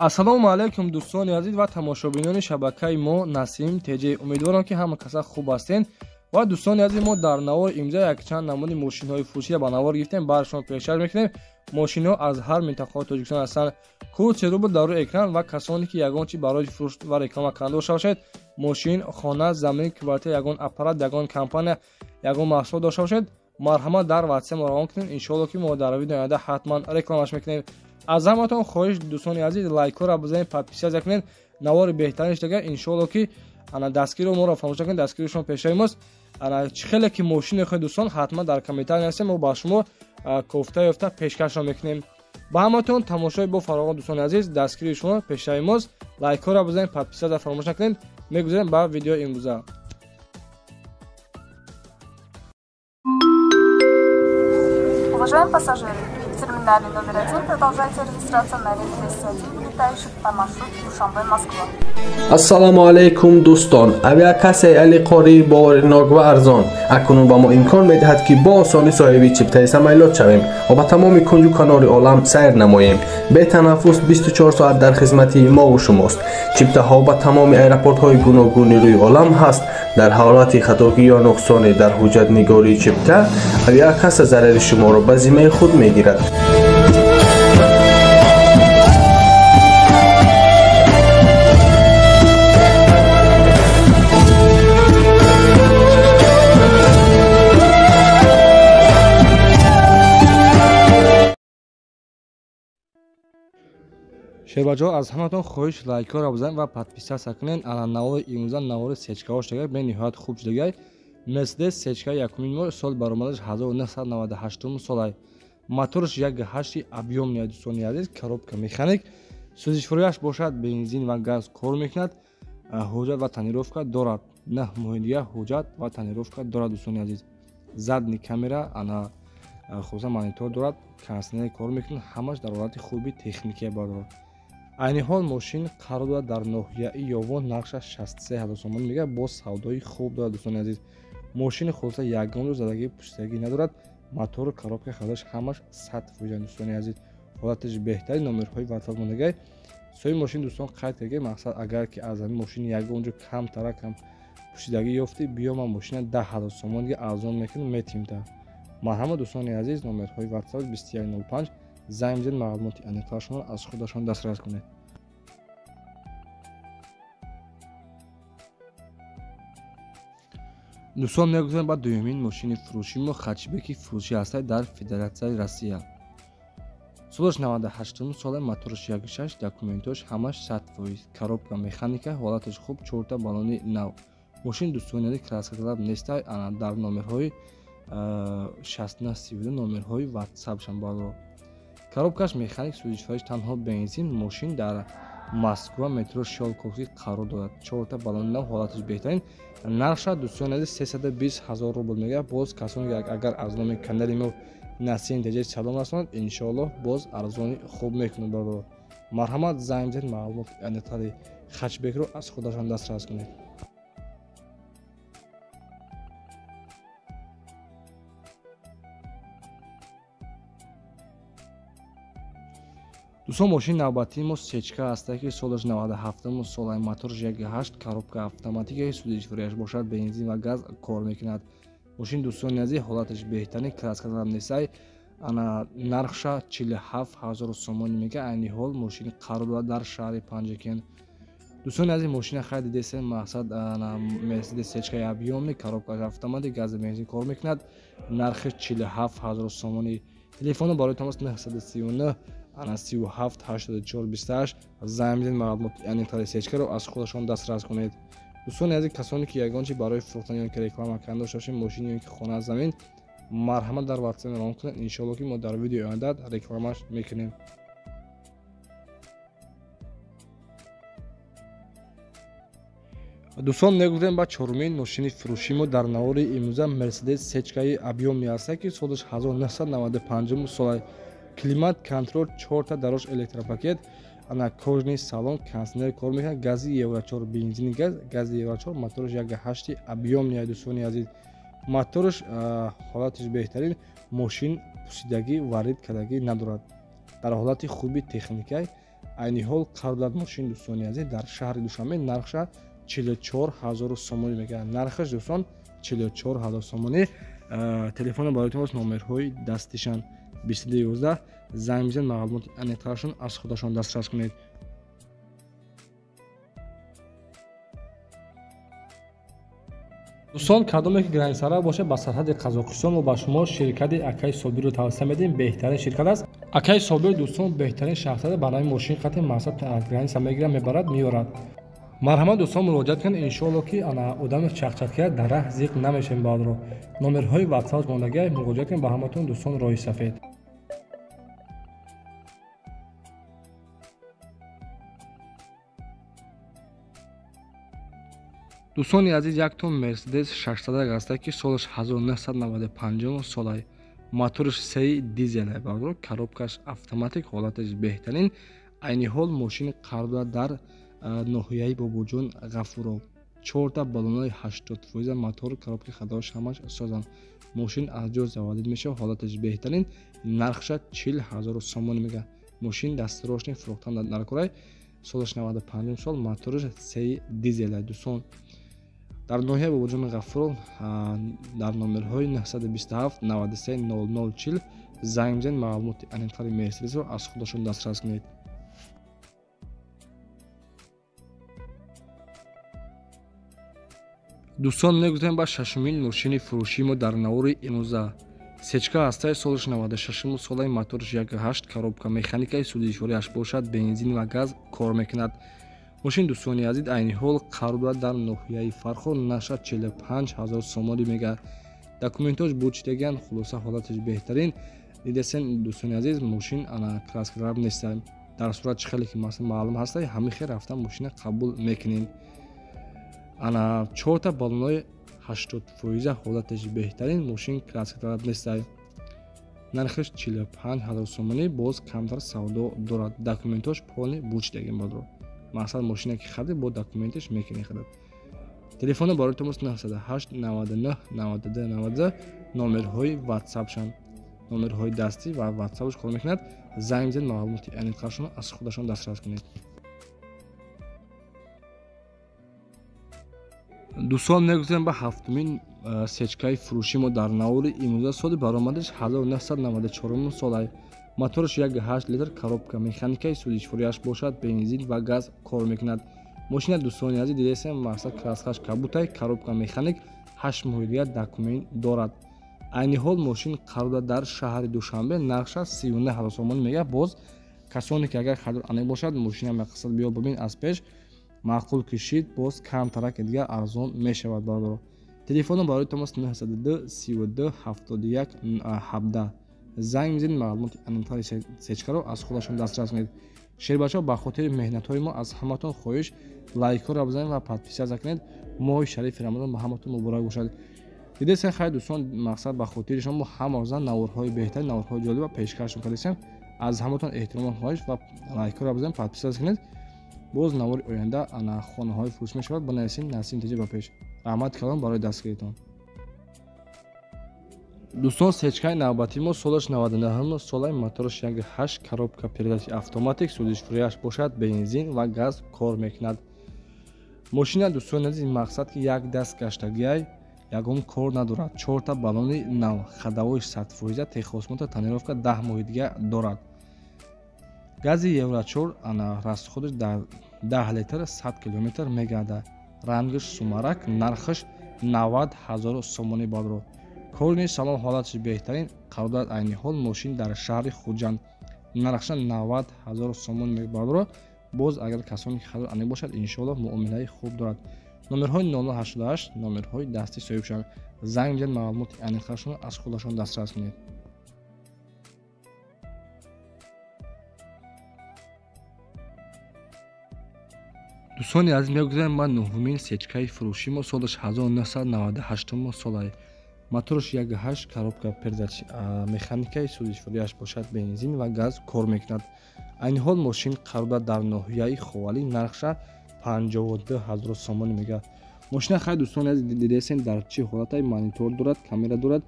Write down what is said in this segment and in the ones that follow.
Ассалому алайкум дӯстони азиз ва тамошобинони шабакаи мо Насим ТЖ. Умедворам ки ҳама каса хуб ҳастед. Ва дӯстони азиз, мо дар навори имза якчанд намуди мошинҳои фурӯширо ба навор гирифтем, бар шумо пешкаш мекунем. Мошинҳо аз ҳар минтақаи Тоҷикистон ҳастанд. Курси рубл дар рӯи экран ва касоне ки ягон чи барои фурӯш ва реклама карда дошта бошед, мошин, хона, замин, квартира, ягон аппарат, ягон компания, ягон маҳсулот дошта бошед, марҳамат дар WhatsApp мо равон кунед. Иншоалло ки мо дар видеои оянда ҳатман рекламаш мекунем. Аз ҳаматон хоҳиш дӯстони азиз, лайкҳоро бизанед, подписаться кунед, навори беҳтарин шудага. Иншоалло ки ана дастгиро моро фаромӯш накунед, дастгири шумо пешаи мост. Ана чӣ хеле ки мошин мехоҳед дӯстон, ҳатман дар комментария нависед, мо ба шумо кофта ёфта пешкашро мекунем. Ба ҳаматон тамошои бо фароғон дӯстони азиз, дастгири шумо пешаи мост. Лайкҳоро бизанед, подписаться фаромӯш накунед. Мегузарем ба видеои имрӯза. Уважаемые пассажиры, в терминале номер 1 продолжается регистрация на рейс 201, вылетающий по маршруту Душанбе-Москва. Ассалому алайкум дӯстон, авиакассаи Алиқорӣ боваринок ва арзон акнун ба мо имкон медиҳад, ки бо осонӣ соҳиби чиптаи самолёт шавем ва ба тамоми кунҷу канори олам сайр намоем. Бетанаффус 24 соат дар хизмати мову шумост. Чиптаҳо ба тамоми аэропортҳои гуногуни рӯи олам ҳаст. Дар ҳолати хатогӣ ё нуқсоне дар ҳуҷҷатнигории чипта, авиакасса зарари шуморо ба зиммаи худ мегирад. Шербаҷо, аз ҳаматон хоҳиш, лайкҳоро бизанед ва подписаться кунед. Ана навори имрӯза навори сечкаҳо шудагай, бениҳоят хуб шудагай. Мерседес сечка якумин мо, сол баромадаш 1998 солай. Мотораш 1.8 объёмный дӯстони азиз, коробка механик, сӯзишвориаш бошад бензин ва газ кор мекунад, ҳуҷҷат ва тонировка дорад. 9 моҳи дига ҳуҷҷат ва тонировка дорад дӯстони азиз. Задний камера, ана хулоса монитор дорад, кондиционер кор мекунад, ҳамаш дар ҳолати хуби техникия бардорад. Айни ҳол мошин қарор дорад дар ноҳияи Ёвон, нархаш 63 ҳазор сомонӣ мегӯяд, боз савдои хуб дорад дӯстони азиз. Мошини хулоса ягон рӯз задагӣ пуштагӣ надорад, мотору коробка хадаш ҳамаш 100% дӯстони азиз. Ҳолаташ беҳтарин, номерҳои WhatsApp мондагай. Соҳиби мошин дӯстон қайд карда, мақсад агар ки аз ҳамин мошин ягон ҷо камтара кам пӯшидагӣ ёфтӣ, биё ман мошина 10 ҳазор сомон дига арзон мекунам, метиҳем та. Марҳамат дӯстони азиз, номерҳои WhatsApp 2105 занг бизанед, маълумоти аниқтарашонро аз худашон дастрас кунед. Дӯстон, мегузарем ба дуюмин мошини фурӯши мо, хэтчбеки фурӯшӣ ҳастад дар Федератсияи Россия. Солаш 98 сола, мотораш 1.6, документош ҳамаш 100%, коробка механика, ҳолаташ хуб, чорта баллони нав. Мошин дӯстони азиз краскаталаб нестай, ана дар номерҳои 6932 номерҳои WhatsApp-шам бардор. Коробкаш механик, сӯзишвориш танҳо бензин. Мошин дар Москва метро Щелковский қарор дорад. Чорта баллони нав, ҳолаташ беҳтарин. Нархша дӯстони азиз 320 ҳазор рубл мегӯяд. Боз касоне агар аз номи канали мо Насим ТЖ салом расонад, иншоаллоҳ боз арзони хуб мекунад бародар. Марҳамат занг бизанед, маълумоти аниқтари хэтчбекро аз худашон дастрас кунед. Дӯстон, мошини навбатии мо сечка ҳаста ки солаш 97 солаи, мотораш 1.8, коробка автоматика, сӯзишвориаш бошад бензин ва газ кор мекунад. Мошин дӯстони азиз ҳолаташ беҳтарин, краскаталаб нестай. Ана нархша 47 ҳазор сомонӣ мегӯяд. Айни ҳол мошин қарор дорад дар шаҳри Панҷакент. Дӯстони азиз, мошина хайр дидесем, мақсад ана Мерседес сечкаи объёмный, коробкаш автоматик, гази бензин кор мекунад. Нархи 47 ҳазор сомонӣ. Телефоно барои тамос 939 ана 37 84 28 занг бизанед, маълумоти аниқтари сечкаро аз худашон дастрас кунед. Дӯстони азиз, касоне ки ягон чи барои фурӯхтан ё ки реклама кардан дошта бошед, мошин ё ки хона, замин, марҳамат дар WhatsApp равон кунед. Иншоалло ки мо дар видеои оянда рекламаш мекунем. Дӯстон, мегузарем ба чорумин мошини фурӯши мо дар навори имрӯза, Мерседес сечкаи объёмный ҳаста ки солаш 1995 сола, климат контрол, чорта дарош электропакет, ана кожаный салон, кондиционер кор мекунад, гази евро 4, бензини газ, гази евро 4, мотораш 1.8 объёмный дӯстони азиз. Мотораш ҳолаташ беҳтарин, мошин пусидагӣ варид кардагӣ надорад. Дар ҳолати хуби техникай. Айни ҳол қарор мошин дӯстони азиз дар шаҳри Душанбе нархша 44 ҳазор сомонӣ мегӯяд. Нархаш дӯстон 44 ҳазор сомонӣ. Телефони бароятон боз номерҳои дастишан 2211 занг бизанед, маълумоти аниқтарашон аз худашон дастрас кунед. Дӯстон, кадоме ки границара бошад ба сарҳади Қазоқистон, мо ба шумо ширкати Акай Собирро тавсия медиҳем. Беҳтарин ширкат аст. Акай Собир дӯстон беҳтарин шахсият ба нави мошин қати мақсад граница мегирад, мебарад, меорад. Марҳамат дӯстон, муроҷиат кунед, иншоалло ки ана одами чақчақия дар раҳ зиқ намешавем. Баъдро номерҳои ватсап мондагиа, муроҷиат кунед. Ба ҳаматон дӯстон роҳи сафед. Дӯстони азиз, якто Мерседес 600 ҳаста ки солаш 1995 солай, мотораш сеи дизелай баъдро, коробкаш автоматик, ҳолаташ беҳтарин. Айни ҳол мошини қарор дорад дар ноҳияи Бобоҷон Ғафуров. Чорта баллонои 80%, мотор, коробки, хадош ҳамаш созанд. Мошин аз ҷо заводид мешавад, ҳолаташ беҳтарин. Нархша 40 ҳазор сомонӣ мегӯяд. Мошин дастрошни фурӯхтан дар Корай, солаш 95 сол, мотораш сеи дизелай дӯстон. Дар ноҳияи Бобоҷон Ғафуров дар номерҳои 927 93 00 40 занг бизанед, маълумоти аниқтари Мерседесро аз худашон дастрас кунед. Дӯстон, мегузарем ба шашумин мошини фурӯшии мо дар навори имрӯза. Сечка ҳастаи солаш 96 солаи, мотораш 1.8, коробка механикаи, сӯзишвориаш бошад бензин ва газ кор мекунад. Мошин дӯстони азиз айни ҳол қарор дорад дар ноҳияи Фархор, нархаш 45 ҳазор сомонӣ мегӯяд. Документҳош бучидагианд, хулоса ҳолаташ беҳтарин. Дидасен дӯстони азиз, мошин ана краскараб нест. Дар сурат чӣ хеле ки масалан маълум ҳаста, ҳамин хел рафта мошина қабул мекунем. Ана чорта баллонои 80%, ҳолаташ беҳтарин, мошин краскараб нест. Нархаш 45 ҳазор сомонӣ, боз камтар савдо дорад. Документҳош полни бучидагианд бадро. Мақсад мошине ки харид бо документаш мекунӣ харид. Телефони барои тумост 908 99 92 92, номерҳои ватсапшан, номерҳои дастӣ ва ватсапш кор мекунад. Занг бизанед, маълумоти аниқтарашонро аз худашон дастрас кунед. Дӯстон, мегузарем ба ҳафтумин сечкаи фурӯши мо дар навори имрӯза. Соли баромадаш 1994 солай, мотораш 1.8 литр, коробка механикаи, сӯзишвориаш бошад бензин ва газ кор мекунад. Мошина дӯстони азиз дидесем, мақсад краскаш кабутай, коробка механик, 8 моҳи дигар документ дорад. Айни ҳол мошин қарор дорад дар шаҳри Душанбе, нархша 39 ҳазор сомонӣ мегӯяд. Боз касоне ки агар харидор аниқ бошад, мошина мақсад биё бибин, аз пеш маъқул кишид, боз камтарак дигар арзон мешавад бародаро. Телефоно барои тамос 902 32 71 17 занг бизанед, маълумоти аниқтари сечкаро аз худашон дастрас кунед. Шербачаҳо, ба хотири меҳнатҳои мо аз ҳаматон хоҳиш лайкҳоро бизанед ва подписаться кунед. Моҳи шарифи Рамазон ба ҳаматон муборак бошад. Дидесен хайр дӯстон, мақсад ба хотири шумо мо ҳамарӯза наворҳои беҳтарин, наворҳои ҷолиба пешкаш мекардесем. Аз ҳаматон эҳтиромон хоҳиш ва лайкҳоро бизанед, подписаться кунед. Боз навори оянда ана хонаҳои фурӯш мешавад. Бинависед Насим Теҷи ба пеш. Раҳмат калом барои дастгиритон. Дӯстон, сечкаи навбатии мо солаш 99 солаи, мотораш 1.8, коробка передачи автоматик, сӯзишвориаш бошад бензин ва газ кор мекунад. Мошина дӯстони азиз мақсад ки як даст гаштагиай, ягон кор надорад. Чорта баллони нав, ходовои 100%, техосмотр, тонировка 10 моҳи дигар дорад. Гази Евро 4, ана расходаш дар 10 литр 100 километр мегардад. Рангаш сумарак, нархаш 90 ҳазор сомонӣ бадро. Корни салон ҳолаташ беҳтарин, қарор дорад айни ҳол мошин дар шаҳри Хуҷанд. Нархша 90 ҳазор сомон мебардорад. Боз агар касоне ки харидор аниқ бошад, иншоаллоҳ муомилаи хуб дорад. Номерҳои 0088 номерҳои дастӣ соҳиб шаванд. Занг бизанед, маълумоти аниқтарашонро аз худашон дастрас кунед. Дӯстони азиз, мегузарем ба нуҳумин сечкаи фурӯши мо. Солаш 1998 солай, мотораш 1.8, коробка передач механикаи, сӯзишвориаш бошад бензин ва газ кор мекунад. Айни ҳол мошин қарор дорад дар ноҳияи Ховалӣ, нархша 52 ҳазор сомонӣ мегӯяд. Мошина хайр дӯстони азиз дидесен дар чӣ ҳолатай, монитор дорад, камера дорад,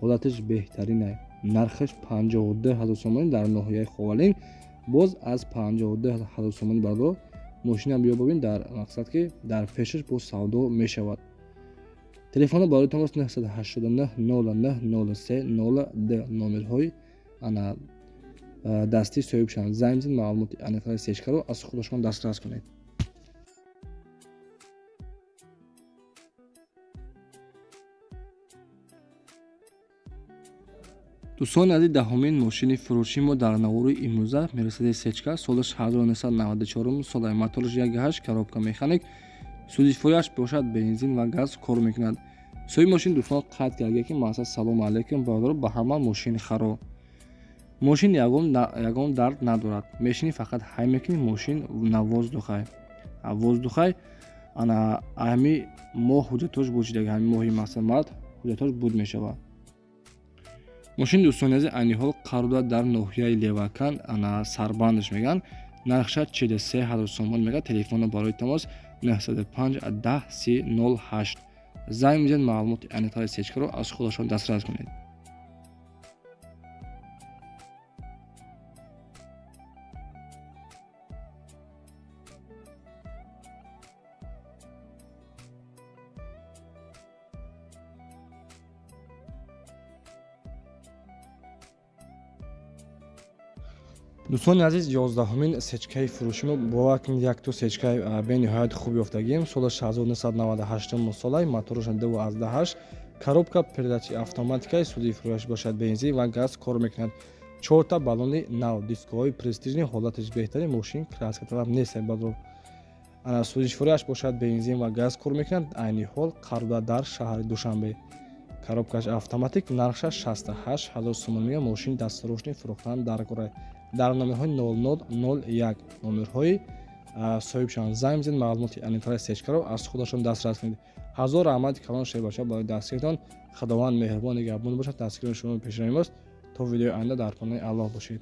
ҳолаташ беҳтаринай. Нархаш 52 ҳазор сомонӣ дар ноҳияи Ховалӣ. Боз аз 52 ҳазор сомонӣ бародаро мошина биё бибин, дар мақсад ки дар пешаш боз савдо мешавад. Телефонҳо барои тамос 989 09 03 02 номерҳои ана дастӣ соҳиб шаванд. Занг бизанед, маълумоти аниқтари сечкаро аз худашон дастрас кунед. Дӯстони азиз, даҳумин мошини фурӯши мо дар навори имрӯза Мерседес сечка, солаш 1994 сола, мотораш 1.8, коробка механик, сӯзишвориаш бошад бензин ва газ кор мекунад. Соҳиби мошин дӯстон қайд карда ки мақсад салому алайкум бародаро, ба ҳама мошин харо. Мошин ягон дард надорад, мешини фақат ҳай мекунӣ, мошин на воздухай. Воздухай ана ҳами моҳ ҳуҷҷатош буд шидаги, ҳами моҳи мақсад март ҳуҷҷатош буд мешавад. Мошин дӯстони азиз айни ҳол қарор дорад дар ноҳияи Левакан, ана сарбандаш мегӯянд. Нархша 43 ҳазор сомон мегӯяд. Телефонро барои тамос 905 10 30 08. Занг бизанед, маълумоти аниқтари сечкаро аз худашон дастрас кунед. Дӯстони азиз, 11-умин сечкаи фурӯши мо, бовар кунед, якто сечкаи бениҳоят хуб ёфтагием. Солаш 1998 солай, мотораш 2.8, коробка передачи автоматикаи, сӯзишвориаш бошад бензин ва газ кор мекунад. 4та баллони нав, дискоҳои престижни, ҳолаташ беҳтарин, мошин краска талаб нест бародаро. Ана сӯзишвориаш бошад бензин ва газ кор мекунад. Айни ҳол қарор дорад дар шаҳри Душанбе. Коробкаш автоматик, нархшаш 68 ҳазор сомон мегӯяд. Мошин дастфурӯшни фурӯхтан дар кора. Дар номерҳои 0001 номерҳои соҳиб шаванд. Занг бизанед, маълумоти аниқтари сечкаро аз худашон дастрас кунед. Ҳазор раҳмати калон шербача барои дастгиритон. Худованд меҳрубон нигаҳбон бошад. Дастгири шумо пешравӣ мост. То видеои оянда дар паноҳи Аллоҳ бошед.